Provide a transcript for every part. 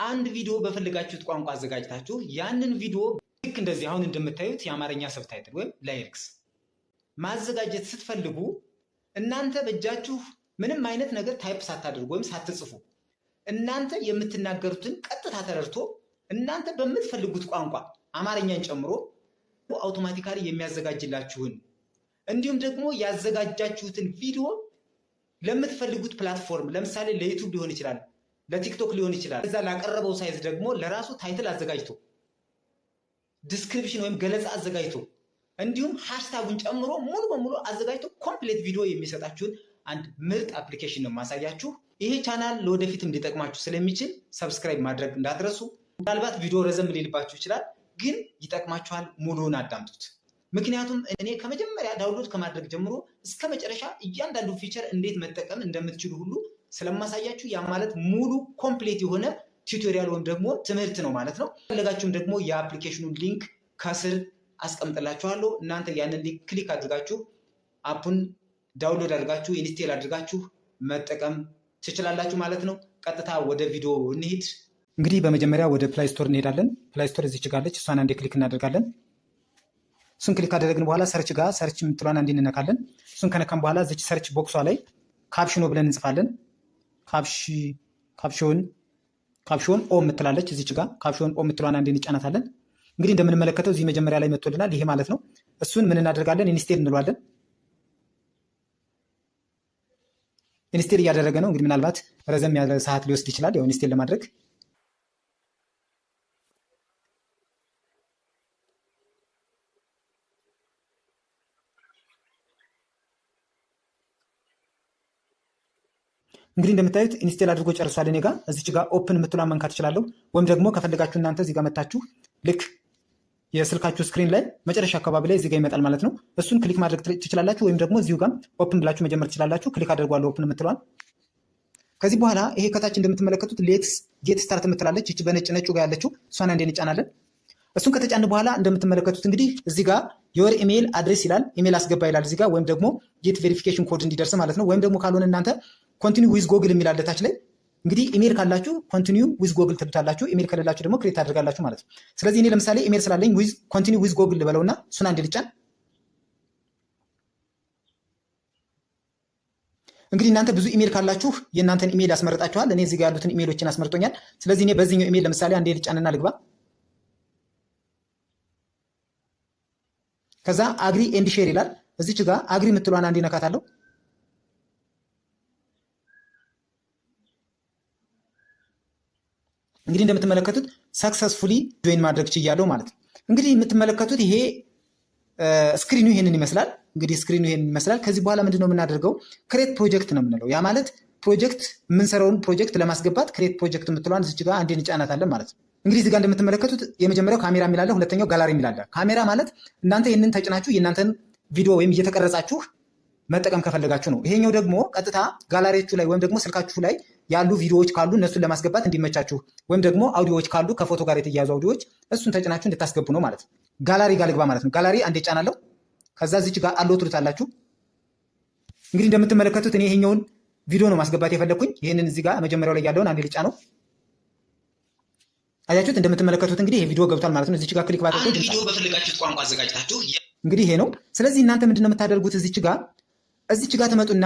አንድ ቪዲዮ በፈለጋችሁት ቋንቋ አዘጋጅታችሁ ያንን ቪዲዮ ልክ እንደዚህ አሁን እንደምታዩት የአማርኛ subtitle ወይም lyrics ማዘጋጀት ስትፈልጉ፣ እናንተ በእጃችሁ ምንም አይነት ነገር type ሳታደርጉ ወይም ሳትጽፉ፣ እናንተ የምትናገሩትን ቀጥታ ተረድቶ እናንተ በምትፈልጉት ቋንቋ አማርኛን ጨምሮ automatically የሚያዘጋጅላችሁን፣ እንዲሁም ደግሞ ያዘጋጃችሁትን ቪዲዮ ለምትፈልጉት platform፣ ለምሳሌ ለ YouTube ሊሆን ይችላል፣ ለ TikTok ሊሆን ይችላል። እዛ ላቀረበው size ደግሞ ለራሱ title አዘጋጅቶ፣ description ወይም ገለጻ አዘጋጅቶ፣ እንዲሁም hashtag ኡን ጨምሮ ሙሉ በሙሉ አዘጋጅቶ complete ቪዲዮ የሚሰጣችሁን አንድ ምርጥ application ነው የማሳያችሁ። ይሄ ቻናል ለወደፊትም ሊጠቅማችሁ ስለሚችል subscribe ማድረግ እንዳትረሱ። ምናልባት ቪዲዮ ረዘም ሊልባችሁ ይችላል፣ ግን ይጠቅማችኋል። ሙሉውን አዳምጡት። ምክንያቱም እኔ ከመጀመሪያ download ከማድረግ ጀምሮ እስከ መጨረሻ እያንዳንዱ feature እንዴት መጠቀም እንደምትችሉ ሁሉ ስለማሳያችሁ፣ ያ ማለት ሙሉ complete የሆነ tutorial ወይም ደግሞ ትምህርት ነው ማለት ነው። ፈለጋችሁም ደግሞ የ application ኑን link ከስር አስቀምጥላችኋለሁ። እናንተ ያንን link click አድርጋችሁ app ኡን download አድርጋችሁ፣ install አድርጋችሁ መጠቀም ትችላላችሁ ማለት ነው። ቀጥታ ወደ ቪዲዮ እንሂድ። እንግዲህ በመጀመሪያ ወደ Play Store እንሄዳለን። Play Store እዚች ጋር አለች። እሷን አንዴ click እናደርጋለን። እሱን click ካደረግን በኋላ search ጋር search የምትሏን አንዴ እንነካለን። እሱን ከነካን በኋላ እዚች search box ኧ ላይ Captiono ብለን እንጽፋለን። Caption o የምትላለች እዚች ጋር፣ Caption o የምትሏን አንዴ እንጫናታለን። እንግዲህ እንደምንመለከተው እዚህ መጀመሪያ ላይ መጥቶልናል። ይሄ ማለት ነው። እሱን ምን እናደርጋለን? Install እንለዋለን። Install እያደረገ ነው። እንግዲህ ምናልባት ረዘም ያለ ሰዓት ሊወስድ ይችላል። ያው install ለማድረግ። እንግዲህ እንደምታዩት install አድርጎ ጨርሷል። እኔ ጋር እዚች ጋር open የምትሏን መንካት እችላለሁ። ወይም ደግሞ ከፈለጋችሁ እናንተ እዚህ ጋር መታችሁ ልክ የስልካችሁ screen ላይ መጨረሻ አካባቢ ላይ እዚህ ጋር ይመጣል ማለት ነው። እሱን click ማድረግ ትችላላችሁ፣ ወይም ደግሞ እዚሁ ጋር open ብላችሁ መጀመር ትችላላችሁ። Click አድርጓለሁ open የምትለዋን። ከዚህ በኋላ ይሄ ከታች እንደምትመለከቱት "Let's get start" የምትላለች፣ ይቺ በነጭ ነጩ ጋር ያለችው፣ እሷን አንዴ እንጫናለን። እሱን ከተጫን በኋላ እንደምትመለከቱት እንግዲህ እዚህ ጋር "your email address" ይላል። ኢሜል አስገባ ይላል እዚህ ጋር፣ ወይም ደግሞ get verification code እንዲደርስ ማለት ነው። ወይም ደግሞ ካልሆነ እናንተ "continue with Google" የሚል አለ ታች ላይ። እንግዲህ ኢሜል ካላችሁ "continue with Google" ትሉታላችሁ። ኢሜል ከሌላችሁ ደግሞ create ታደርጋላችሁ ማለት ነው። ስለዚህ እኔ ለምሳሌ ኢሜል ስላለኝ with "continue with Google" ልበለውና እሱን አንድ ልጫን። እንግዲህ እናንተ ብዙ ኢሜል ካላችሁ የእናንተን ኢሜል ያስመርጣችኋል። እኔ እዚህ ጋር ያሉትን ኢሜሎችን አስመርጦኛል። ስለዚህ እኔ በዚህኛው ኢሜል ለምሳሌ አንዴ ልጫንና ልግባ። ከዛ "agree and share" ይላል። እዚች ጋር agree የምትለዋን አንዴ ነካታለሁ። እንግዲህ እንደምትመለከቱት successfully join ማድረግ ችያለሁ ማለት ነው። እንግዲህ የምትመለከቱት ይሄ screen ኑ ይሄንን ይመስላል። እንግዲህ screen ኑ ይሄንን ይመስላል። ከዚህ በኋላ ምንድን ነው የምናደርገው? "Create project" ነው የምንለው። ያ ማለት ፕሮጀክት የምንሰራውን ፕሮጀክት ለማስገባት "create project" የምትለዋን እዚች ጋር አንዴ እንጫናታለን ማለት ነው። እንግዲህ እዚህ ጋር እንደምትመለከቱት የመጀመሪያው ካሜራ የሚል አለ፣ ሁለተኛው ጋላሪ የሚል አለ። ካሜራ ማለት እናንተ ይህንን ተጭናችሁ የእናንተን ቪዲዮ ወይም እየተቀረጻችሁ መጠቀም ከፈለጋችሁ ነው። ይሄኛው ደግሞ ቀጥታ ጋላሪዎቹ ላይ ወይም ደግሞ ስልካችሁ ላይ ያሉ ቪዲዮዎች ካሉ እነሱን ለማስገባት እንዲመቻችሁ፣ ወይም ደግሞ አውዲዮዎች ካሉ፣ ከፎቶ ጋር የተያያዙ አውዲዮዎች፣ እሱን ተጭናችሁ እንድታስገቡ ነው ማለት ነው። ጋላሪ ጋር ልግባ ማለት ነው። ጋላሪ አንዴ ጫናለሁ። ከዛ እዚች ጋር allow ትሉታላችሁ። እንግዲህ እንደምትመለከቱት እኔ ይሄኛውን ቪዲዮ ነው ማስገባት የፈለግኩኝ። ይህንን እዚህ ጋር መጀመሪያው ላይ ያለውን አንዴ ልጫነው። አያችሁት? እንደምትመለከቱት እንግዲህ ይሄ ቪዲዮ ገብቷል ማለት ነው። እዚች ጋር click ባደርገው አንድ ቪዲዮ በፈለጋችሁት ቋንቋ አዘጋጅታችሁ እንግዲህ ይሄ ነው። ስለዚህ እናንተ ምንድነው የምታደርጉት? እዚች ጋር ትመጡና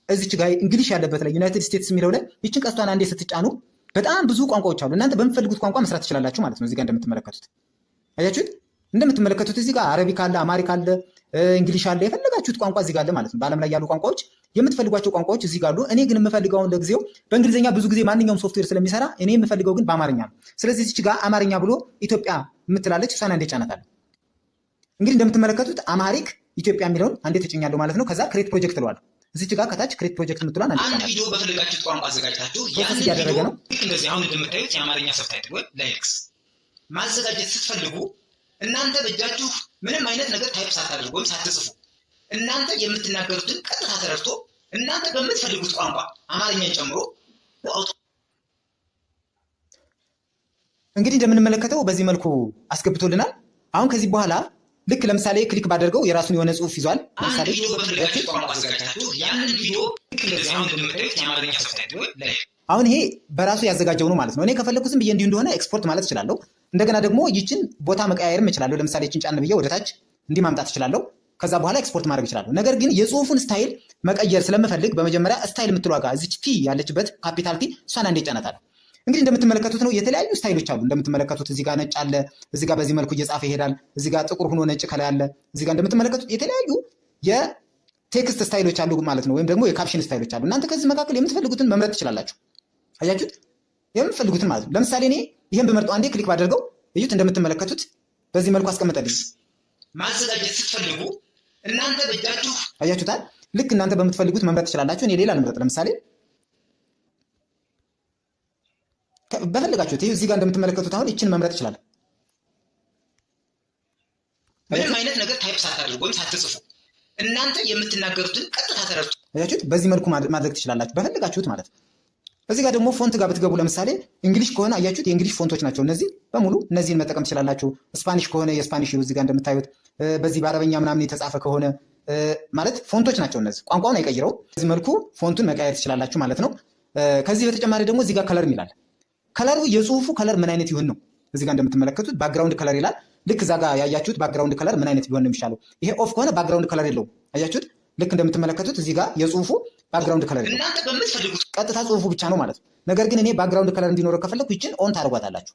እዚች ጋር English ያለበት ላይ፣ United States የሚለው ላይ ይችን ቀስቷን አንዴ ስትጫኑ በጣም ብዙ ቋንቋዎች አሉ። እናንተ በምትፈልጉት ቋንቋ መስራት ትችላላችሁ ማለት ነው። እዚህ ጋር እንደምትመለከቱት፣ አያችሁት? እንደምትመለከቱት እዚህ ጋር Arabic አለ፣ Amharic አለ፣ English አለ። የፈለጋችሁት ቋንቋ እዚህ ጋር አለ ማለት ነው። በዓለም ላይ ያሉ ቋንቋዎች፣ የምትፈልጓቸው ቋንቋዎች እዚህ ጋር አሉ። እኔ ግን የምፈልገውን ለጊዜው በእንግሊዝኛ ብዙ ጊዜ ማንኛውም ሶፍትዌር ስለሚሰራ እኔ የምፈልገው ግን በአማርኛ ነው። ስለዚህ እዚች ጋር አማርኛ ብሎ ኢትዮጵያ የምትላለች፣ እሷን አንዴ ጫናታለሁ። እንግዲህ እንደምትመለከቱት Amharic ኢትዮጵያ የሚለውን አንዴ ተጭኛለሁ ማለት ነው። ከዛ "create project" እለዋለሁ። እዚች ጋር ከታች "create project" የምትለዋን አንዴ አንድ ጫናለሁ። ቪዲዮ በፈለጋችሁት ቋንቋ አዘጋጅታችሁ Process ያንን እያደረገ ቪዲዮ ነው። ልክ እንደዚህ አሁን እንደምታዩት የአማርኛ subtitle ወይም lyrics ማዘጋጀት ስትፈልጉ፣ እናንተ በእጃችሁ ምንም አይነት ነገር type ሳታደርጉ ወይም ሳትጽፉ፣ እናንተ የምትናገሩትን ቀጥታ ተረድቶ እናንተ በምትፈልጉት ቋንቋ አማርኛን ጨምሮ እንግዲህ እንደምንመለከተው በዚህ መልኩ አስገብቶልናል። አሁን ከዚህ በኋላ ልክ ለምሳሌ click ባደርገው የራሱን የሆነ ጽሑፍ ይዟል። አንድ ለምሳሌ ቪዲዮ በፈለጋችሁት ቋንቋ አዘጋጅታችሁ ያንን ቪዲዮ ልክ እንደዚህ አሁን እንደምታዩት የአማርኛ subtitle ወይም lyrics አሁን ይሄ በራሱ ያዘጋጀው ነው ማለት ነው። እኔ ከፈለኩ ዝም ብዬ እንዲሁ እንደሆነ ኤክስፖርት ማለት እችላለሁ። እንደገና ደግሞ ይችን ቦታ መቀያየርም እችላለሁ። ለምሳሌ ይችን ጫን ብዬ ወደታች እንዲህ ማምጣት እችላለሁ። ከዛ በኋላ ኤክስፖርት ማድረግ እችላለሁ። ነገር ግን የጽሁፉን style መቀየር ስለምፈልግ በመጀመሪያ style የምትለዋ ጋር እዚች T ያለችበት capital T እሷን አንዴ ጫናታለሁ። እንግዲህ እንደምትመለከቱት ነው የተለያዩ style ኦች አሉ። እንደምትመለከቱት እዚህ ጋር ነጭ አለ፣ እዚህ ጋር በዚህ መልኩ እየጻፈ ይሄዳል። እዚህ ጋር ጥቁር ሆኖ ነጭ ከላይ አለ። እዚህ ጋር እንደምትመለከቱት የተለያዩ የ text style ኦች አሉ ማለት ነው፣ ወይም ደግሞ የ caption style ኦች አሉ። እናንተ ከዚህ መካከል የምትፈልጉትን መምረጥ ትችላላችሁ። አያችሁት? የምትፈልጉትን ማለት ነው። ለምሳሌ እኔ ይሄን ብመርጠው አንዴ click ባደርገው እዩት፣ እንደምትመለከቱት በዚህ መልኩ አስቀመጠልኝ። ማዘጋጀት ስትፈልጉ እናንተ በእጃችሁ አያችሁታል? ልክ እናንተ በምትፈልጉት መምረጥ ትችላላችሁ። እኔ ሌላ ልምረጥ። ለምሳሌ በፈለጋችሁት ይሄ እዚህ ጋር እንደምትመለከቱት አሁን ይችን መምረጥ ይችላል። ምንም አይነት ነገር type ሳታደርጉ ወይም ሳትጽፉ እናንተ የምትናገሩትን ቀጥታ ተረድቶ አያችሁት? በዚህ መልኩ ማድረግ ትችላላችሁ በፈለጋችሁት ማለት ነው። እዚህ ጋር ደግሞ font ጋር ብትገቡ ለምሳሌ English ከሆነ አያችሁት የ English font ኦች ናቸው እነዚህ በሙሉ፣ እነዚህን መጠቀም ትችላላችሁ። Spanish ከሆነ የ Spanish እዚህ ጋር እንደምታዩት፣ በዚህ በአረበኛ ምናምን የተጻፈ ከሆነ ማለት font ኦች ናቸው እነዚህ፣ ቋንቋውን አይቀይረውም። በዚህ መልኩ font ኡን መቀየር ትችላላችሁ ማለት ነው። ከዚህ በተጨማሪ ደግሞ እዚህ ጋር color ይላል። color ኡ የጽሁፉ color ምን አይነት ይሁን ነው። እዚህ ጋር እንደምትመለከቱት background color ይላል። ልክ እዛ ጋር ያያችሁት background color ምን አይነት ቢሆን ነው የሚሻለው? ይሄ off ከሆነ background color የለውም። አያችሁት? ልክ እንደምትመለከቱት እዚህ ጋር የጽሁፉ background color የለውም። እናንተ በምትፈልጉት ቀጥታ ጽሁፉ ብቻ ነው ማለት ነው። ነገር ግን እኔ background color እንዲኖረው ከፈለኩ ይችን on ታደርጓታላችሁ።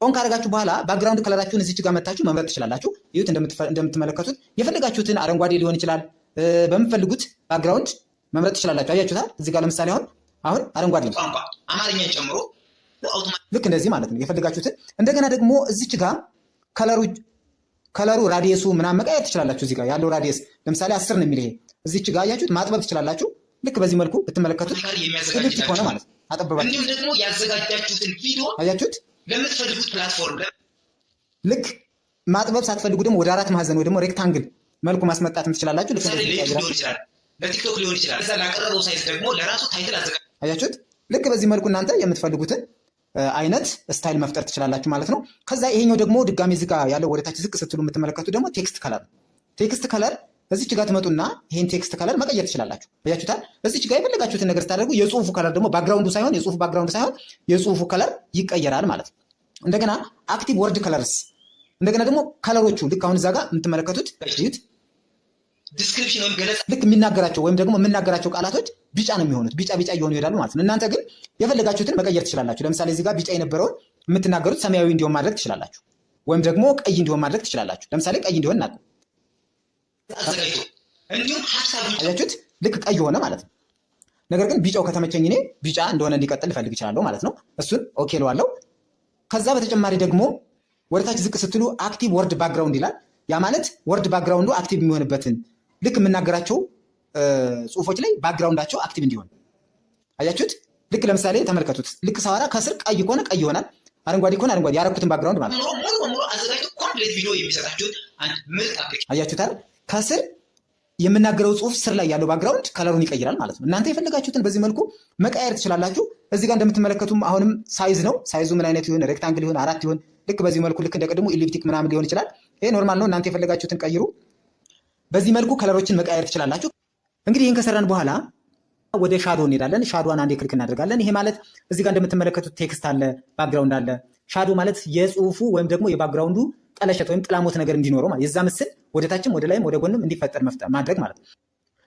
on ካደረጋችሁ በኋላ background color ኣችሁን እዚች ጋር መታችሁ መምረጥ ትችላላችሁ። እዩት፣ እንደምትመለከቱት የፈለጋችሁትን አረንጓዴ ሊሆን ይችላል። በምትፈልጉት background መምረጥ ትችላላችሁ። አያችሁታል? እዚህ ጋር ለምሳሌ አሁን አረንጓዴ ነው፣ ቋንቋ አማርኛን ጨምሮ ልክ እንደዚህ ማለት ነው የፈለጋችሁትን። እንደገና ደግሞ እዚች ጋር color ኡ radius ኡ ምናምን መቀየር ትችላላችሁ። እዚህ ጋር ያለው radius ለምሳሌ 10 ነው የሚል ይሄ እዚች ጋር አያችሁት ማጥበብ ትችላላችሁ። ልክ በዚህ መልኩ ብትመለከቱት elliptic ሆነ ማለት ነው። አጠበባችሁ። እንዲሁም ደግሞ ያዘጋጃችሁትን ቪዲዮ አያችሁት ለምትፈልጉት platform ልክ ማጥበብ ሳትፈልጉ ደግሞ ወደ አራት ማዕዘን ወይ ደግሞ rectangle መልኩ ማስመጣት ትችላላችሁ። ልክ ለምሳሌ ለዩቲዩብ ሊሆን ይችላል፣ ለቲክቶክ ሊሆን ይችላል። እዛ ላቀረበው size ደግሞ ለራሱ title አዘጋጅ አያችሁት። ልክ በዚህ መልኩ እናንተ የምትፈልጉትን አይነት style መፍጠር ትችላላችሁ ማለት ነው። ከዛ ይሄኛው ደግሞ ድጋሚ እዚህ ጋር ያለው ወደታች ዝቅ ስትሉ የምትመለከቱት ደግሞ text color ነው። text color እዚች ጋር ትመጡና ይሄን text color መቀየር ትችላላችሁ። አያችሁታል። እዚች ጋር የፈለጋችሁትን ነገር ስታደርጉ የጽሁፉ color ደግሞ background ኡ ሳይሆን የጽሁፉ background ሳይሆን የጽሁፉ color ይቀየራል ማለት ነው። እንደገና active word colors፣ እንደገና ደግሞ color ኦቹ ልክ አሁን እዛ ጋር የምትመለከቱት እዩት፣ description ወይም ገለጻ ልክ የሚናገራቸው ወይም ደግሞ የምናገራቸው ቃላቶች ቢጫ ነው የሚሆኑት። ቢጫ ቢጫ እየሆኑ ይሄዳሉ ማለት ነው። እናንተ ግን የፈለጋችሁትን መቀየር ትችላላችሁ። ለምሳሌ እዚህ ጋር ቢጫ የነበረውን የምትናገሩት ሰማያዊ እንዲሆን ማድረግ ትችላላችሁ፣ ወይም ደግሞ ቀይ እንዲሆን ማድረግ ትችላላችሁ። ለምሳሌ ቀይ እንዲሆን እናድርገው። አዘጋጅቶ እንዲሁም ሀሳቡን አያችሁት? ልክ ቀይ ሆነ ማለት ነው። ነገር ግን ቢጫው ከተመቸኝ እኔ ቢጫ እንደሆነ እንዲቀጥል ልፈልግ እችላለሁ ማለት ነው። እሱን okay እለዋለሁ። ከዛ በተጨማሪ ደግሞ ወደታች ዝቅ ስትሉ active word background ይላል። ያ ማለት word background ኡ active የሚሆንበትን ልክ የምናገራቸው ጽሁፎች ላይ background ኣቸው active እንዲሆን አያችሁት። ልክ ለምሳሌ ተመልከቱት። ልክ ሳወራ ከስር ቀይ ከሆነ ቀይ ይሆናል፣ አረንጓዴ ከሆነ አረንጓዴ፣ ያረኩትን background ማለት ነው። ሙሉ በሙሉ አዘጋጅቶ complete ቪዲዮ የሚሰጣችሁን አንድ ምርጥ application አያችሁት አይደል? ከስር የምናገረው ጽሁፍ ስር ላይ ያለው background color ኡን ይቀይራል ማለት ነው። እናንተ የፈለጋችሁትን በዚህ መልኩ መቀየር ትችላላችሁ። እዚህ ጋር እንደምትመለከቱም አሁንም size ነው። size ኡ ምን አይነት ይሁን፣ rectangle ይሁን፣ አራት ይሁን፣ ልክ በዚህ መልኩ ልክ እንደቀድሞ elliptic ምናምን ሊሆን ይችላል። ይሄ normal ነው። እናንተ የፈለጋችሁትን ቀይሩ። በዚህ መልኩ color ኦችን መቀየር ትችላላችሁ። እንግዲህ ይህን ከሰራን በኋላ ወደ shadow እንሄዳለን። shadow ዋን አንዴ click እናደርጋለን። ይሄ ማለት እዚህ ጋር እንደምትመለከቱት text አለ፣ background አለ። shadow ማለት የጽሁፉ ወይም ደግሞ የ background ኡ ጠለሸት ወይም ጥላሞት ነገር እንዲኖረው ማለት የዛ ምስል ወደታችም ወደ ላይም ወደ ጎንም እንዲፈጠር ማድረግ ማለት ነው።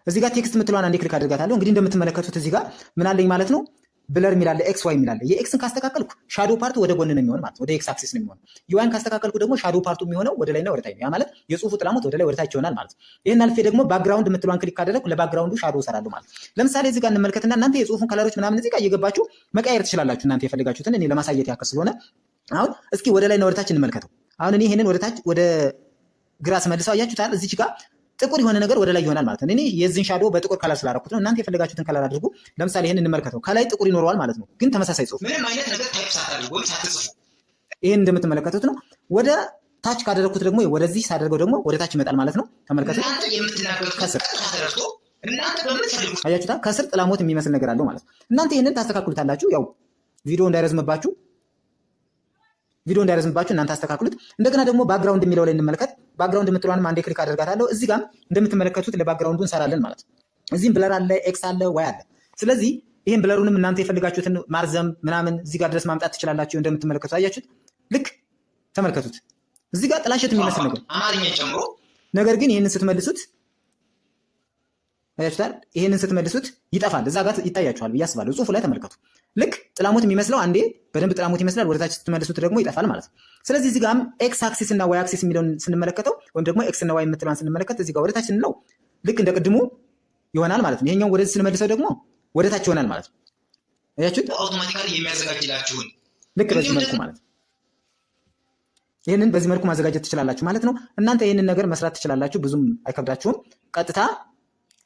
እዚህ ጋር text የምትለዋን አንዴ click አድርጋታለሁ። እንግዲህ እንደምትመለከቱት እዚህ ጋር ምን አለኝ ማለት ነው blur የሚል አለ፣ X Y የሚል አለ። የ X ን ካስተካከልኩ shadow part ኡ ወደ ጎን ነው የሚሆን ማለት ነው፣ ወደ X axis ነው የሚሆነው። የ Y ን ካስተካከልኩ ደግሞ shadow part ኡ የሚሆነው ወደ ላይና ወደ ታች ነው። ያ ማለት የጽሁፉ ጥላሞት ወደ ላይ ወደ ታች ይሆናል ማለት ነው። ይሄን አልፌ ደግሞ background የምትለዋን click ካደረግኩ ለ background ኡ shadow እሰራለሁ ማለት ነው። ለምሳሌ እዚህ ጋር እንመልከትና እናንተ የጽሁፉን color ኦች ምናምን እዚህ ጋር እየገባችሁ መቀየር ትችላላችሁ፣ እናንተ የፈለጋችሁትን። እኔ ለማሳየት ያክል ስለሆነ አሁን እስኪ ወደ ላይና ወደ ታች እንመልከተው። አሁን እኔ ይሄንን ወደ ታች ወደ ግራ ስመልሰው አያችሁታል እዚች ጋር ጥቁር የሆነ ነገር ወደ ላይ ይሆናል ማለት ነው። እኔ የዚህን shadow በጥቁር color ስላደረኩት ነው። እናንተ የፈለጋችሁትን color አድርጉ። ለምሳሌ ይሄን እንመልከተው። ከላይ ጥቁር ይኖረዋል ማለት ነው፣ ግን ተመሳሳይ ጽሁፍ ምንም አይነት ነገር type ሳታደርጉ ወይም ሳትጽፉ ይሄን እንደምትመለከቱት ነው። ወደ ታች ካደረኩት ደግሞ ወደዚህ ሳደርገው ደግሞ ወደ ታች ይመጣል ማለት ነው። ተመልከቱ። እናንተ የምትናገሩት ከስር ቀጥታ ተረድቶ እናንተ በምትፈልጉት አያችሁታ፣ ከስር ጥላሞት የሚመስል ነገር አለው ማለት ነው። እናንተ ይሄንን ታስተካክሉታላችሁ። ያው ቪዲዮ እንዳይረዝምባችሁ እናንተ አስተካክሉት። እንደገና ደግሞ background የሚለው ላይ እንመልከት። background የምትለዋንም አንዴ click አደርጋታለሁ። እዚህ ጋር እንደምትመለከቱት ለ background ኡ እንሰራለን ማለት ነው። እዚህም blur አለ፣ X አለ፣ Y አለ። ስለዚህ ይህን blur ኡንም እናንተ የፈልጋችሁትን ማርዘም ምናምን እዚህ ጋር ድረስ ማምጣት ትችላላችሁ። እንደምትመለከቱት አያችሁት? ልክ ተመልከቱት። እዚህ ጋር ጥላሸት የሚመስል ነገር አማርኛ ጨምሮ፣ ነገር ግን ይህንን ስትመልሱት አያችሁታል? ይህንን ስትመልሱት ይጠፋል። እዛ ጋር ይታያችኋል ብዬ አስባለሁ። ጽሁፉ ላይ ተመልከቱ። ልክ ጥላሞት የሚመስለው አንዴ በደንብ ጥላሞት ይመስላል፣ ወደታች ስትመልሱት ደግሞ ይጠፋል ማለት ነው። ስለዚህ እዚህ ጋርም X axis እና Y axis የሚለውን ስንመለከተው ወይም ደግሞ X እና Y የምትለዋን ስንመለከት እዚህ ጋር ወደታች ስንለው ልክ እንደ ቅድሙ ይሆናል ማለት ነው። ይሄኛው ወደዚህ ስንመልሰው ደግሞ ወደታች ይሆናል ማለት ነው። አያችሁት? Automatically የሚያዘጋጅላችሁን ልክ በዚህ መልኩ ማለት ነው። ይህንን በዚህ መልኩ ማዘጋጀት ትችላላችሁ ማለት ነው። እናንተ ይህንን ነገር መስራት ትችላላችሁ፣ ብዙም አይከብዳችሁም። ቀጥታ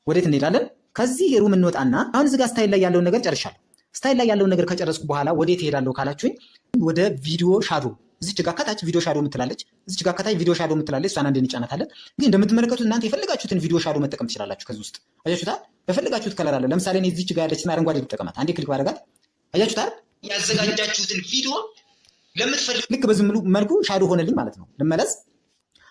ወዴት እንሄዳለን? ከዚህ room እንወጣና አሁን እዚህ ጋር style ላይ ያለውን ነገር ጨርሻለሁ። Style ላይ ያለውን ነገር ከጨረስኩ በኋላ ወዴት እሄዳለሁ ካላችሁኝ ወደ video shadow፣ እዚች ጋር ከታች video shadow የምትላለች፣ እዚች ጋር ከታች video shadow የምትላለች፣ እሷን አንድ እንጫናታለን። ግን እንደምትመለከቱት እናንተ የፈለጋችሁትን video shadow መጠቀም ትችላላችሁ። ከዚህ ውስጥ አያችሁታል? በፈለጋችሁት color አለ። ለምሳሌ እኔ እዚች ጋር ያለችን አረንጓዴ ልጠቀማት። አንዴ click ባደርጋት አያችሁታል? ያዘጋጃችሁትን ቪዲዮ ለምትፈልጉ ልክ በዚህ መልኩ shadow ሆነልኝ ማለት ነው። ልመለስ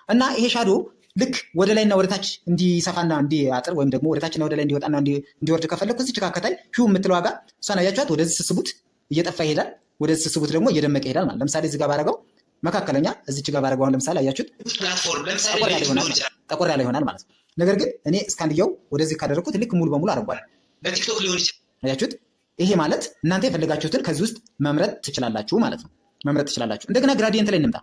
እና ይሄ shadow ልክ ወደ ላይና ወደ ታች እንዲሰፋና እንዲያጥር ወይም ደግሞ ወደ ታችና ወደ ላይ እንዲወጣና እንዲወርድ ከፈለኩ እዚች ጋር ከታይ hue የምትለዋ ጋር እሷን አያችኋት? ወደዚህ ስስቡት እየጠፋ ይሄዳል። ወደዚህ ስስቡት ደግሞ እየደመቀ ይሄዳል ማለት። ለምሳሌ እዚህ ጋር ባረገው መካከለኛ፣ እዚች ጋር ባረገው አሁን ለምሳሌ አያችሁት? Platform ለምሳሌ ጠቆር ያለ ይሆናል፣ ጠቆር ያለ ይሆናል ማለት ነው። ነገር ግን እኔ እስካንድየው ወደዚህ ካደረኩት ልክ ሙሉ በሙሉ አረንጓዴ ለቲክቶክ ሊሆን ይችላል። አያችሁት? ይሄ ማለት እናንተ የፈለጋችሁትን ከዚህ ውስጥ መምረጥ ትችላላችሁ ማለት ነው። መምረጥ ትችላላችሁ። እንደገና gradient ላይ እንምጣ።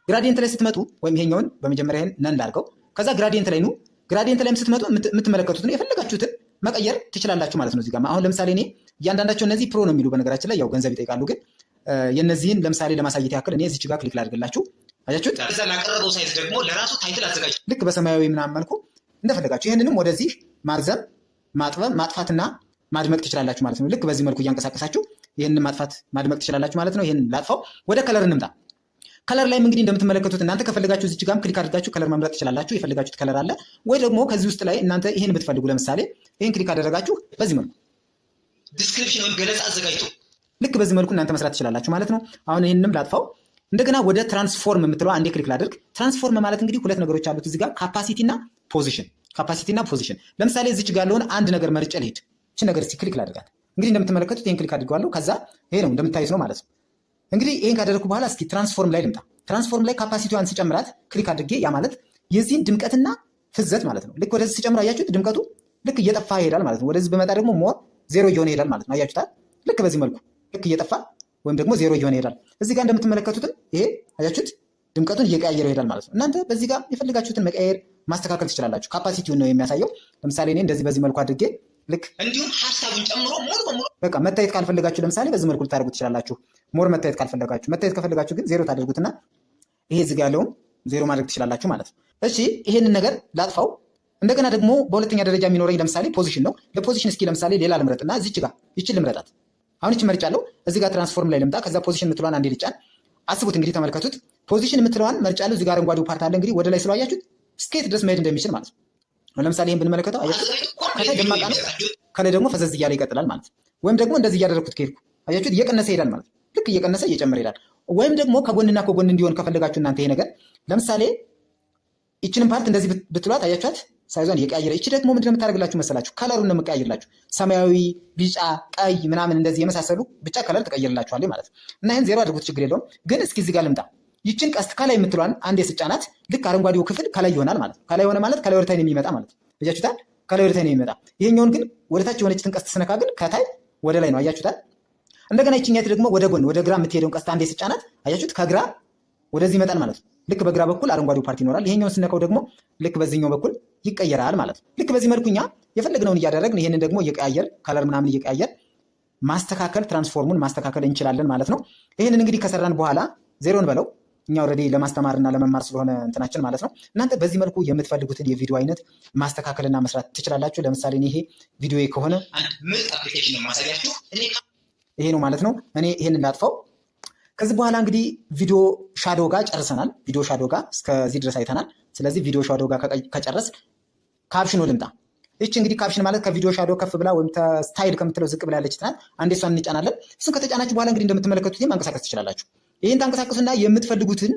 Gradient ላይ ስትመጡ ወይም ይሄኛውን በመጀመሪያ ይሄን none ላድርገው። ከዛ gradient ላይ ኑ። Gradient ላይም ስትመጡ የምትመለከቱትን የፈለጋችሁትን መቀየር ትችላላችሁ ማለት ነው። እዚህ ጋር አሁን ለምሳሌ እኔ እያንዳንዳቸው እነዚህ pro ነው የሚሉ፣ በነገራችን ላይ ያው ገንዘብ ይጠይቃሉ። ግን የነዚህን ለምሳሌ ለማሳየት ያክል እኔ እዚች ጋር click ላድርግላችሁ። አያችሁት? ከዛ ላቀረበው size ደግሞ ለራሱ title አዘጋጅ ልክ በሰማያዊ ምናምን መልኩ እንደፈለጋችሁ ይህንንም ወደዚህ ማርዘም፣ ማጥበብ፣ ማጥፋትና ማድመቅ ትችላላችሁ ማለት ነው። ልክ በዚህ መልኩ እያንቀሳቀሳችሁ ይህንን ማጥፋት ማድመቅ ትችላላችሁ ማለት ነው። ይህንን ላጥፋው። ወደ color እንምጣ። Color ላይም እንግዲህ እንደምትመለከቱት እናንተ ከፈለጋችሁ እዚች ጋርም click አድርጋችሁ color መምረጥ ትችላላችሁ። የፈለጋችሁት color አለ ወይ ደግሞ ከዚህ ውስጥ ላይ እናንተ ይህን ብትፈልጉ ለምሳሌ ይህን click አደረጋችሁ በዚህ መልኩ Description ወይም ገለጻ አዘጋጅቶ ልክ በዚህ መልኩ እናንተ መስራት ትችላላችሁ ማለት ነው። አሁን ይህንንም ላጥፋው። እንደገና ወደ transform የምትለው አንዴ click ላድርግ። Transform ማለት እንግዲህ ሁለት ነገሮች አሉት እዚህ ጋር፣ capacity እና position። Capacity እና position። ለምሳሌ እዚች ጋር ያለውን አንድ ነገር መርጬ ልሂድ። እቺ ነገር እስኪ click ላድርጋት። እንግዲህ እንደምትመለከቱት ይህን click አድርገዋለሁ። ከዛ ይሄ ነው እንደምታዩት ነው ማለት ነው። እንግዲህ ይህን ካደረግኩ በኋላ እስኪ transform ላይ ልምጣ። Transform ላይ capacity ዋን ስጨምራት click አድርጌ ያ ማለት የዚህን ድምቀትና ፍዘት ማለት ነው። ልክ ወደዚህ ስጨምር አያችሁት? ድምቀቱ ልክ እየጠፋ ይሄዳል ማለት ነው። ወደዚህ በመጣ ደግሞ more ዜሮ እየሆነ ይሄዳል ማለት ነው። አያችሁታል? ልክ በዚህ መልኩ ልክ እየጠፋ ወይም ደግሞ ዜሮ እየሆነ ይሄዳል። እዚህ ጋር እንደምትመለከቱትም ይሄ አያችሁት? ድምቀቱን እየቀያየረው ይሄዳል ማለት ነው። እናንተ በዚህ ጋር የፈለጋችሁትን መቀየር ማስተካከል ትችላላችሁ። Capacity ውን ነው የሚያሳየው። ለምሳሌ እኔ እንደዚህ በዚህ መልኩ አድርጌ ልክ እንዲሁም ሀሳቡን ጨምሮ ሙሉ በሙሉ በቃ መታየት ካልፈለጋችሁ ለምሳሌ በዚህ መልኩ ልታደርጉ ትችላላችሁ። More መታየት ካልፈለጋችሁ፣ መታየት ከፈለጋችሁ ግን ዜሮ ታደርጉትና ይሄ እዚህ ጋር ያለውን ዜሮ ማድረግ ትችላላችሁ ማለት ነው። እሺ ይሄንን ነገር ላጥፋው። እንደገና ደግሞ በሁለተኛ ደረጃ የሚኖረኝ ለምሳሌ position ነው። ለ position እስኪ ለምሳሌ ሌላ ልምረጥና እዚች ጋር ይችን ልምረጣት። አሁን ይችን መርጫለሁ። እዚህ ጋር transform ላይ ልምጣ። ከዛ position የምትለዋን አንዴ ልጫን። አስቡት እንግዲህ ተመልከቱት። Position የምትለዋን መርጫለሁ። እዚህ ጋር አረንጓዴው part አለ። እንግዲህ ወደ ላይ ስለዋያችሁት እስከየት ድረስ መሄድ እንደሚችል ማለት ነው። አሁን ለምሳሌ ይሄን ብንመለከተው አያችሁት? ከላይ ደማቅ ነው፣ ከላይ ደግሞ ፈዘዝ እያለ ይቀጥላል ማለት ነው። ወይም ደግሞ እንደዚህ እያደረግኩት ከሄድኩ አያችሁት? እየቀነሰ ይሄዳል ማለት ነው። ልክ እየቀነሰ እየጨመረ ይሄዳል። ወይም ደግሞ ከጎንና ከጎን እንዲሆን ከፈለጋችሁ እናንተ ይሄ ነገር ለምሳሌ ይችንን part እንደዚህ ብትሏት አያችኋት? Size ዟን እየቀያየረ፣ ይቺ ደግሞ ምንድነው የምታደርግላችሁ መሰላችሁ? Color ኡን ነው የምቀያየርላችሁ። ሰማያዊ፣ ቢጫ፣ ቀይ ምናምን እንደዚህ የመሳሰሉ ብቻ color ትቀይርላችኋለች ማለት ነው። እና ይሄን ዜሮ አድርጉት ችግር የለውም። ግን እስኪ እዚህ ጋር ልምጣ። ይችን ቀስት ከላይ የምትሏን አንዴ ስጫናት ልክ አረንጓዴው ክፍል ከላይ ይሆናል ማለት ነው። ከላይ ሆነ ማለት ከላይ ወደ ታች ነው የሚመጣ ማለት ነው። አያችሁታል? ከላይ ወደ ታች ነው የሚመጣ። ይሄኛውን ግን ወደ ታች የሆነችትን ቀስት ስነካ ግን ከታይ ወደ ላይ ነው። አያችሁታል? እንደገና ይችኛት ደግሞ ወደ ጎን ወደ ግራ የምትሄደውን ቀስት አንዴ ስጫናት አያችሁት? ከግራ ወደዚህ ይመጣል ማለት ነው። ልክ በግራ በኩል አረንጓዴው part ይኖራል። ይሄኛውን ስነካው ደግሞ ልክ በዚህኛው በኩል ይቀየራል ማለት ነው። ልክ በዚህ መልኩ እኛ የፈለግነውን እያደረግን ይሄንን ደግሞ እየቀያየር color ምናምን እየቀያየር ማስተካከል transform ኡን ማስተካከል እንችላለን ማለት ነው። ይሄንን እንግዲህ ከሰራን በኋላ ዜሮን በለው፣ እኛ already ለማስተማርና ለመማር ስለሆነ እንትናችን ማለት ነው። እናንተ በዚህ መልኩ የምትፈልጉትን የቪዲዮ አይነት ማስተካከልና መስራት ትችላላችሁ። ለምሳሌ እኔ ይሄ ቪዲዮ ከሆነ አንድ ምርጥ application ነው ማሳያችሁ። እኔ ይሄ ነው ማለት ነው። እኔ ይሄንን ላጥፋው። ከዚህ በኋላ እንግዲህ video shadow ጋር ጨርሰናል። Video shadow ጋር እስከዚህ ድረስ አይተናል። ስለዚህ video shadow ጋር ከጨረስ caption ኑ ልምጣ። ይቺ እንግዲህ caption ማለት ከ video shadow ከፍ ብላ ወይም style ከምትለው ዝቅ ብላ ያለች ናት። አንዴ እሷን እንጫናለን። እሱን ከተጫናችሁ በኋላ እንግዲህ እንደምትመለከቱት ማንቀሳቀስ ትችላላችሁ። ይህን ታንቀሳቀሱና የምትፈልጉትን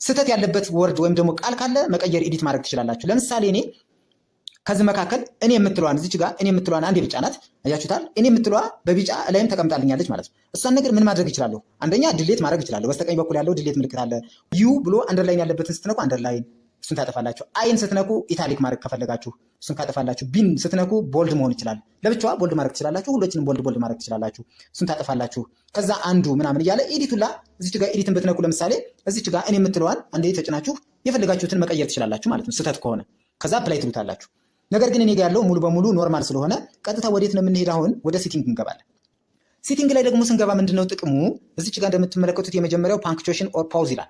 ስህተት ያለበት word ወይም ደግሞ ቃል ካለ መቀየር edit ማድረግ ትችላላችሁ። ለምሳሌ እኔ ከዚህ መካከል እኔ የምትለዋን እዚች ጋር እኔ የምትለዋን አንዴ ብጫናት አያችሁታል። እኔ የምትለዋ በቢጫ ላይም ተቀምጣልኛለች ማለት ነው። እሷን ነገር ምን ማድረግ እችላለሁ? አንደኛ delete ማድረግ እችላለሁ። በስተቀኝ በኩል ያለው delete ምልክት አለ። U ብሎ underline ያለበትን ስትነኩ underline እሱን ታጠፋላችሁ። I ን ስትነኩ italic ማድረግ ከፈለጋችሁ እሱን ካጠፋላችሁ። B ን ስትነኩ bold መሆን ይችላል። ለብቻዋ bold ማድረግ ትችላላችሁ። ሁሎችንም bold bold ማድረግ ትችላላችሁ። እሱን ታጠፋላችሁ። ከዛ undo ምናምን እያለ edit ኡላ እዚች ጋር edit ን ብትነኩ ለምሳሌ እዚች ጋር እኔ የምትለዋን አንዴ ተጭናችሁ የፈለጋችሁትን መቀየር ትችላላችሁ ማለት ነው፣ ስህተት ከሆነ ከዛ apply ትሉታላችሁ። ነገር ግን እኔ ጋር ያለው ሙሉ በሙሉ normal ስለሆነ ቀጥታ ወዴት ነው የምንሄድ? አሁን ወደ setting እንገባለን። Setting ላይ ደግሞ ስንገባ ምንድነው ጥቅሙ? እዚች ጋር እንደምትመለከቱት የመጀመሪያው punctuation or pause ይላል።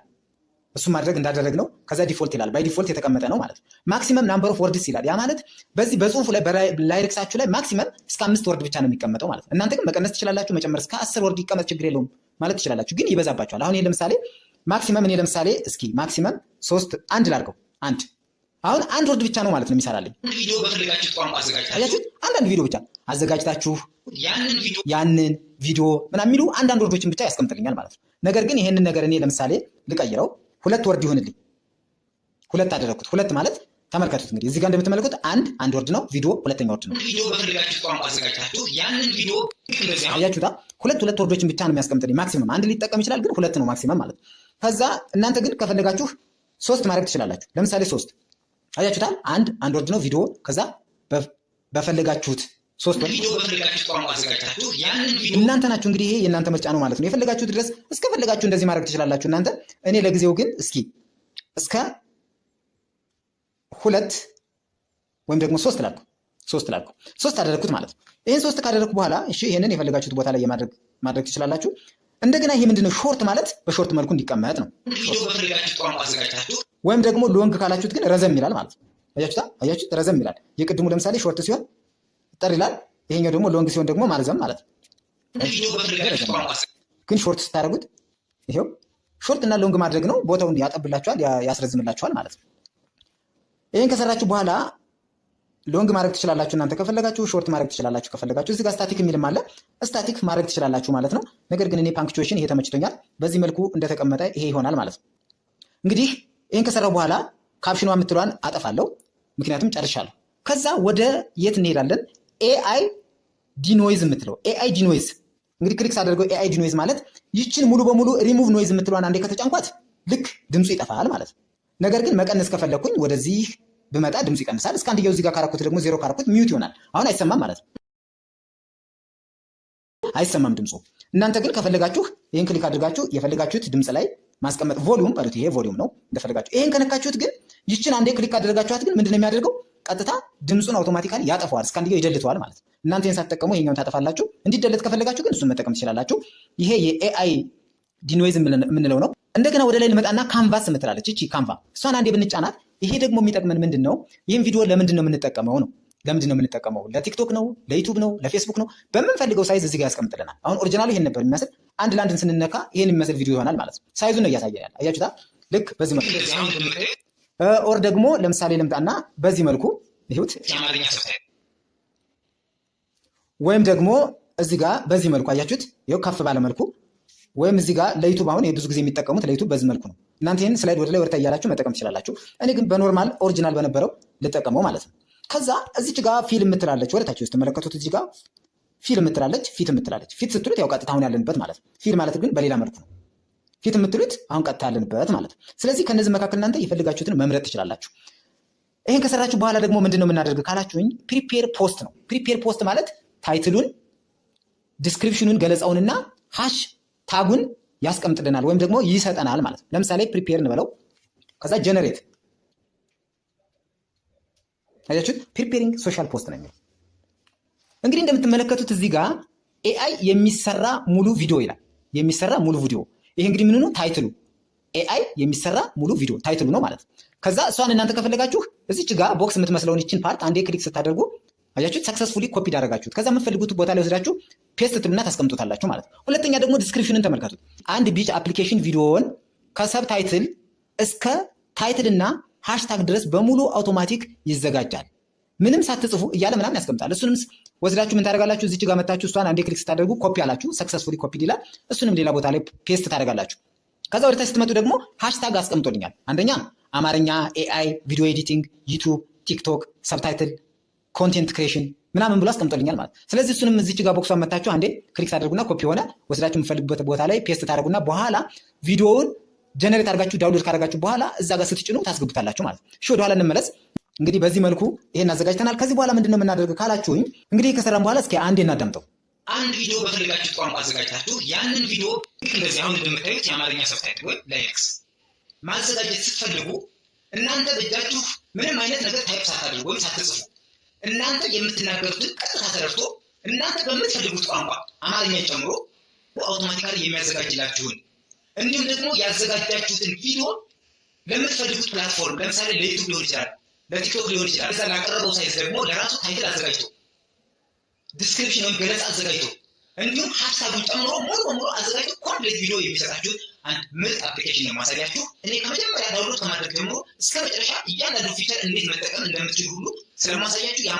እሱ ማድረግ እንዳደረግ ነው። ከዛ default ይላል። By default የተቀመጠ ነው ማለት ነው። Maximum number of words ይላል። ያ ማለት በዚህ በጽሁፉ ላይ በ lyrics ኣችሁ ላይ maximum እስከ 5 word ብቻ ነው የሚቀመጠው ማለት ነው። እናንተ ግን መቀነስ ትችላላችሁ፣ መጨመር እስከ 10 word ይቀመጥ ችግር የለውም ማለት ትችላላችሁ። ግን ይበዛባችኋል። አሁን ይሄ ለምሳሌ maximum እኔ ለምሳሌ እስኪ maximum 3 1 ላድርገው 1 አሁን አንድ word ብቻ ነው ማለት ነው የሚሰራልኝ። ቪዲዮ በፈለጋችሁት ቋንቋ አዘጋጅታችሁ አያችሁት? አንዳንድ ቪዲዮ ብቻ አዘጋጅታችሁ ያንን ቪዲዮ ምናምን የሚሉ አንዳንድ word ኦችን ብቻ ያስቀምጥልኛል ማለት ነው። ነገር ግን ይሄንን ነገር እኔ ለምሳሌ ልቀይረው፣ 2 word ይሁንልኝ። 2 አደረኩት። 2 ማለት ተመልከቱት እንግዲህ እዚህ ጋር እንደምትመለከቱት አንድ word ነው፣ ቪዲዮ ሁለተኛ word ነው። ቪዲዮ በፈለጋችሁት ቋንቋ አዘጋጅታችሁ ያንን ቪዲዮ ልክ እንደዚህ አያችሁታ? ሁለት word ኦችን ብቻ ነው የሚያስቀምጥልኝ maximum። አንድ ሊጠቀም ይችላል፣ ግን 2 ነው maximum ማለት ነው። ከዛ እናንተ ግን ከፈለጋችሁ 3 ማድረግ ትችላላችሁ። ለምሳሌ 3 አያችሁታል? አንድ word ነው ቪዲዮ። ከዛ በፈለጋችሁት 3 word ቪዲዮ በፈለጋችሁት ቋንቋ አዘጋጅታችሁ ያንን ቪዲዮ እናንተ ናችሁ እንግዲህ ይሄ የእናንተ ምርጫ ነው ማለት ነው። የፈለጋችሁት ድረስ እስከፈለጋችሁ እንደዚህ ማድረግ ትችላላችሁ እናንተ። እኔ ለጊዜው ግን እስኪ እስከ 2 ወይም ደግሞ 3 ላልኩ 3 ላልኩ 3 አደረኩት ማለት ነው። ይሄን 3 ካደረኩ በኋላ እሺ ይሄንን የፈለጋችሁት ቦታ ላይ ማድረግ ትችላላችሁ። እንደገና ይሄ ምንድነው short ማለት በ short መልኩ እንዲቀመጥ ነው። ቪዲዮ በፈለጋችሁት ቋንቋ አዘጋጅታችሁ ወይም ደግሞ long ካላችሁት ግን ረዘም ይላል ማለት ነው። አያችሁታ? አያችሁት? ረዘም ይላል። የቅድሙ ለምሳሌ short ሲሆን ጠር ይላል። ይሄኛው ደግሞ long ሲሆን ደግሞ ማርዘም ማለት ነው። ቪዲዮ በፈለጋችሁት ቋንቋ ግን short ስታደርጉት ይሄው short እና long ማድረግ ነው። ቦታውን ያጠብላችኋል፣ ያስረዝምላችኋል ማለት ነው። ይሄን ከሰራችሁ በኋላ long ማድረግ ትችላላችሁ እናንተ ከፈለጋችሁ፣ short ማድረግ ትችላላችሁ ከፈለጋችሁ። እዚህ ጋር static የሚልም አለ። Static ማድረግ ትችላላችሁ ማለት ነው። ነገር ግን እኔ punctuation ይሄ ተመችቶኛል። በዚህ መልኩ እንደተቀመጠ ይሄ ይሆናል ማለት ነው። እንግዲህ ይሄን ከሰራው በኋላ caption ኗ የምትለዋን አጠፋለሁ፣ ምክንያቱም ጨርሻለሁ። ከዛ ወደ የት እንሄዳለን? AI denoise የምትለው AI denoise እንግዲህ click ሳደርገው AI denoise ማለት ይችን ሙሉ በሙሉ ሪሙቭ ኖይዝ የምትለዋን አንዴ ከተጫንኳት ልክ ድምፁ ይጠፋል ማለት ነው። ነገር ግን መቀነስ ከፈለኩኝ ወደዚህ ብመጣ ድምፁ ይቀንሳል። እስከ አንድየው እዚህ ጋር ካረኩት ደግሞ 0 ካረኩት mute ይሆናል። አሁን አይሰማም ማለት ነው። አይሰማም ድምፁ። እናንተ ግን ከፈለጋችሁ ይሄን click አድርጋችሁ የፈለጋችሁት ድምፅ ላይ ማስቀመጥ volume በሉት፣ ይሄ volume ነው እንደፈለጋችሁ። ይሄን ከነካችሁት ግን ይችን አንዴ click አድርጋችኋት ግን ምንድነው የሚያደርገው? ቀጥታ ድምፁን automatically ያጠፋዋል። እስከ አንድየው ይደልተዋል ማለት ነው። እናንተ ይሄን ሳትጠቀሙ ይሄኛውን ታጠፋላችሁ። እንዲደለት ከፈለጋችሁ ግን እሱን መጠቀም ትችላላችሁ። ይሄ የ AI denoise የምንለው ነው። እንደገና ወደ ላይ ልመጣና canvas የምትላለች እቺ Canva፣ እሷን አንዴ ብንጫናት ይሄ ደግሞ የሚጠቅመን ምንድነው? ይሄን ቪዲዮ ለምንድነው የምንጠቀመው ነው። ለምንድነው የምንጠቀመው? ለቲክቶክ ነው፣ ለዩቲዩብ ነው፣ ለፌስቡክ ነው። በምንፈልገው size እዚህ ጋር ያስቀምጥልናል። አሁን original ኡ ይሄን ነበር የሚመስል። አንድ ለአንድን ስንነካ ይሄን የሚመስል ቪዲዮ ይሆናል ማለት ነው። Size ኡን ነው እያሳየን ያለ። አያችሁታ? ልክ በዚህ መልኩ or ደግሞ ለምሳሌ ልምጣና በዚህ መልኩ ይሁት፣ ወይም ደግሞ እዚህ ጋር በዚህ መልኩ አያችሁት? ይኸው ከፍ ባለ መልኩ ወይም እዚህ ጋር ለዩቲዩብ አሁን ብዙ ጊዜ የሚጠቀሙት ለዩቲዩብ በዚህ መልኩ ነው። እናንተ ይሄን slide ወደ ላይ ወደ ታች እያላችሁ መጠቀም ትችላላችሁ። እኔ ግን በ normal original በነበረው ልጠቀመው ማለት ነው። ከዛ እዚች ጋር fill የምትላለች ወደ ታች ስትመለከቱት እዚህ ጋር fill የምትላለች fit የምትላለች። Fit ስትሉት ያው ቀጥታ አሁን ያለንበት ማለት ነው። Fill ማለት ግን በሌላ መልኩ ነው። Fit የምትሉት አሁን ቀጥታ ያለንበት ማለት ነው። ስለዚህ ከነዚህ መካከል እናንተ የፈለጋችሁትን መምረጥ ትችላላችሁ። ይሄን ከሰራችሁ በኋላ ደግሞ ምንድነው የምናደርግ ካላችሁኝ prepare post ነው። Prepare post ማለት title ኡን፣ description ኡን፣ ገለጻውንና hashtag ኡን ያስቀምጥልናል ወይም ደግሞ ይሰጠናል ማለት ነው። ለምሳሌ prepare እንበለው፣ ከዛ generate አያችሁት? Preparing social post ነው የሚለው። እንግዲህ እንደምትመለከቱት እዚህ ጋር AI የሚሰራ ሙሉ ቪዲዮ ይላል። የሚሰራ ሙሉ ቪዲዮ ይሄ እንግዲህ ምን ነው title ኡ AI የሚሰራ ሙሉ ቪዲዮ title ኡ ነው ማለት ነው። ከዛ እሷን እናንተ ከፈለጋችሁ እዚች ጋር box የምትመስለውን ይችን part አንዴ click ስታደርጉ አያችሁት? Successfully copy አደረጋችሁት። ከዛ የምትፈልጉት ቦታ ላይ ወስዳችሁ paste ትሉና ታስቀምጡታላችሁ ማለት ነው። ሁለተኛ ደግሞ description ን ተመልከቱት። አንድ beach application ቪዲዮውን ከ subtitle እስከ title እና hashtag ድረስ በሙሉ አውቶማቲክ ይዘጋጃል። ምንም ሳትጽፉ እያለ ምናምን ያስቀምጣል። እሱንም ወስዳችሁ ምን ታደርጋላችሁ? እዚች ጋር መታችሁ እሷን አንዴ click ስታደርጉ ኮፒ አላችሁ፣ successfully copy ይላል። እሱንም ሌላ ቦታ ላይ paste ታደርጋላችሁ። ከዛ ወደ ታች ስትመጡ ደግሞ hashtag አስቀምጦልኛል። አንደኛ አማርኛ፣ AI፣ video editing፣ ዩቲዩብ፣ ቲክቶክ፣ subtitle content creation ምናምን ብሎ አስቀምጦልኛል ማለት። ስለዚህ እሱንም እዚች ጋር box ኧን መታችሁ አንዴ click ታደርጉና ኮፒ ሆነ ወስዳችሁ የምፈልጉበት ቦታ ላይ paste ታደርጉና በኋላ ቪዲዮውን generate አድርጋችሁ download ካደረጋችሁ በኋላ እዛ ጋር ስትጭኑ ታስገቡታላችሁ ማለት ነው። እሺ፣ ወደኋላ እንመለስ። እንግዲህ በዚህ መልኩ ይሄን አዘጋጅተናል። ከዚህ በኋላ ምንድነው የምናደርግ ካላችሁኝ፣ እንግዲህ ከሰራን በኋላ እስኪ አንዴ እናዳምጠው። አንድ ቪዲዮ በፈለጋችሁት ቋንቋ አዘጋጅታችሁ ያንን ቪዲዮ ልክ እንደዚህ አሁን እንደምታዩት የአማርኛ subtitle ወይም lyrics ማዘጋጀት ስትፈልጉ፣ እናንተ በእጃችሁ ምንም አይነት ነገር type ሳታደርጉ ወይም ሳትጽፉ፣ እናንተ የምትናገሩትን ቀጥታ ተረድቶ እናንተ በምትፈልጉት ቋንቋ አማርኛን ጨምሮ automatically የሚያዘጋጅላችሁን፣ እንዲሁም ደግሞ ያዘጋጃችሁትን ቪዲዮ ለምትፈልጉት platform፣ ለምሳሌ ለ YouTube ሊሆን ይችላል፣ ለ TikTok ሊሆን ይችላል። እዛ ላቀረበው size ደግሞ ለራሱ title አዘጋጅቶ፣ description ወይም ገለጻ አዘጋጅቶ፣ እንዲሁም ሀሳቡን ጨምሮ ሙሉ በሙሉ አዘጋጅቶ complete ቪዲዮ የሚሰጣችሁን አንድ ምርጥ application ነው ማሳያችሁ። እኔ ከመጀመሪያ download ከማድረግ ጀምሮ እስከ መጨረሻ እያንዳንዱ feature እንዴት መጠቀም እንደምትችሉ ሁሉ ስለማሳያችሁ።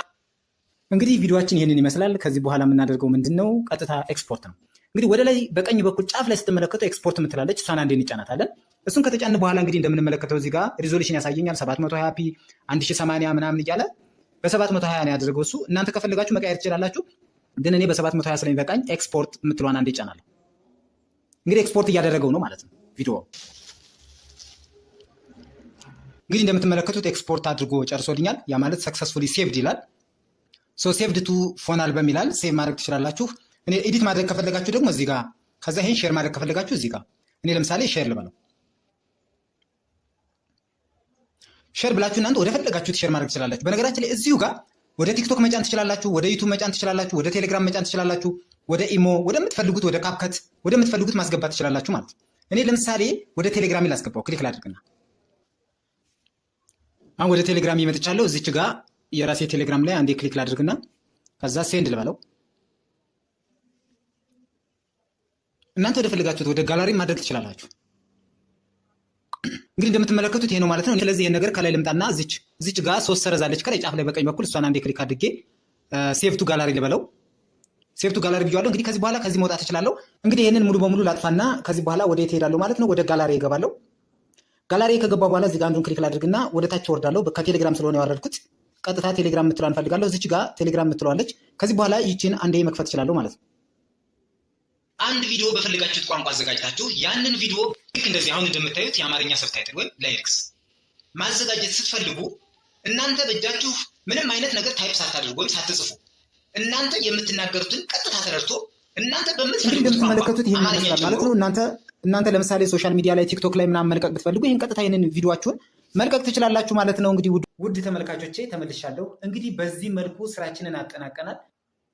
እንግዲህ ቪዲዮአችን ይህንን ይመስላል። ከዚህ በኋላ የምናደርገው ምንድን ነው? ቀጥታ ኤክስፖርት ነው። እንግዲህ ወደ ላይ በቀኝ በኩል ጫፍ ላይ ስትመለከቱ ኤክስፖርት የምትላለች፣ እሷን አንዴ እንጫናታለን። እሱን ከተጫን በኋላ እንግዲህ እንደምንመለከተው እዚህ ጋር resolution ያሳየኛል፣ 720 p፣ 1080 ምናምን እያለ። በ720 ነው ያደረገው እሱ። እናንተ ከፈለጋችሁ መቀየር ትችላላችሁ። ግን እኔ በ720 ስለሚበቃኝ ኤክስፖርት የምትለዋን አንዴ እጫናለሁ። እንግዲህ ኤክስፖርት እያደረገው ነው ማለት ነው ቪዲዮ። እንግዲህ እንደምትመለከቱት ኤክስፖርት አድርጎ ጨርሶልኛል። ያ ማለት successfully saved ይላል። So saved to phone album ይላል። Save ማድረግ ትችላላችሁ። እኔ edit ማድረግ ከፈለጋችሁ ደግሞ እዚህ ጋር፣ ከዛ ይሄን share ማድረግ ከፈለጋችሁ እዚህ ጋር። እኔ ለምሳሌ share ልበለው። Share ብላችሁ እናንተ ወደ ፈለጋችሁት share ማድረግ ትችላላችሁ። በነገራችን ላይ እዚሁ ጋር ወደ TikTok መጫን ትችላላችሁ፣ ወደ YouTube መጫን ትችላላችሁ፣ ወደ ቴሌግራም መጫን ትችላላችሁ፣ ወደ imo፣ ወደምትፈልጉት፣ ወደ CapCut፣ ወደምትፈልጉት ማስገባት ትችላላችሁ ማለት ነው። እኔ ለምሳሌ ወደ ቴሌግራም ላስገባው፣ click ላድርግና አሁን ወደ ቴሌግራም ይመጥቻለሁ። እዚች ጋር የራሴ ቴሌግራም ላይ አንዴ click ላድርግና ከዛ send ልበለው። እናንተ ወደ ፈለጋችሁት ወደ ጋላሪ ማድረግ ትችላላችሁ። እንግዲህ እንደምትመለከቱት ይሄ ነው ማለት ነው። ስለዚህ ይሄን ነገር ከላይ ልምጣና እዚች ጋር ሶስት ሰረዝ አለች ከላይ ጫፍ ላይ በቀኝ በኩል፣ እሷን አንዴ click አድርጌ save to gallery ልበለው። Save to gallery ብያለሁ። እንግዲህ ከዚህ በኋላ ከዚህ መውጣት እችላለሁ። እንግዲህ ይህንን ሙሉ በሙሉ ላጥፋና ከዚህ በኋላ ወደ የት እሄዳለሁ ማለት ነው? ወደ ጋላሪ እገባለሁ። ጋላሪ ከገባ በኋላ እዚህ ጋር አንዱን click ላድርግና ወደ ታች ወርዳለሁ። ከቴሌግራም ስለሆነ ያወረድኩት ቀጥታ ቴሌግራም የምትለዋን እንፈልጋለሁ። እዚች ጋር ቴሌግራም የምትለዋለች። ከዚህ በኋላ ይችን አንዴ መክፈት እችላለሁ ማለት ነው። አንድ ቪዲዮ በፈለጋችሁት ቋንቋ አዘጋጅታችሁ ያንን ቪዲዮ ልክ እንደዚህ አሁን እንደምታዩት የአማርኛ subtitle ወይም lyrics ማዘጋጀት ስትፈልጉ፣ እናንተ በእጃችሁ ምንም አይነት ነገር type ሳታደርጉ ወይም ሳትጽፉ፣ እናንተ የምትናገሩትን ቀጥታ ተረድቶ እናንተ እንግዲህ በምትፈልጉት ቋንቋ እንደምትመለከቱት ይህን አማርኛ ይመስላል ማለት ጨምሮ ነው። እናንተ ለምሳሌ social media ላይ፣ TikTok ላይ ምናምን መልቀቅ ብትፈልጉ ይህን ቀጥታ ይህንን ቪዲዮአችሁን መልቀቅ ትችላላችሁ ማለት ነው። እንግዲህ ውድ ተመልካቾቼ ተመልሻለሁ። እንግዲህ በዚህ መልኩ ስራችንን አጠናቀናል።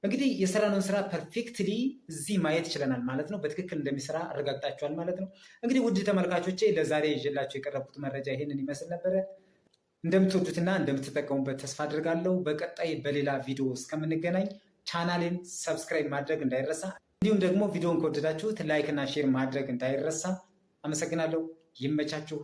እንግዲህ የሰራነውን ስራ perfectly እዚህ ማየት ችለናል ማለት ነው። በትክክል እንደሚሰራ አረጋግጣችኋል ማለት ነው። እንግዲህ ውድ ተመልካቾቼ ለዛሬ ይዤላችሁ የቀረብኩት መረጃ ይህንን ይመስል ነበረ። እንደምትወዱትና እንደምትጠቀሙበት ተስፋ አድርጋለሁ። በቀጣይ በሌላ ቪዲዮ እስከምንገናኝ ቻናሌን subscribe ማድረግ እንዳይረሳ፣ እንዲሁም ደግሞ ቪዲዮን ከወደዳችሁት like እና share ማድረግ እንዳይረሳ። አመሰግናለሁ። ይመቻችሁ።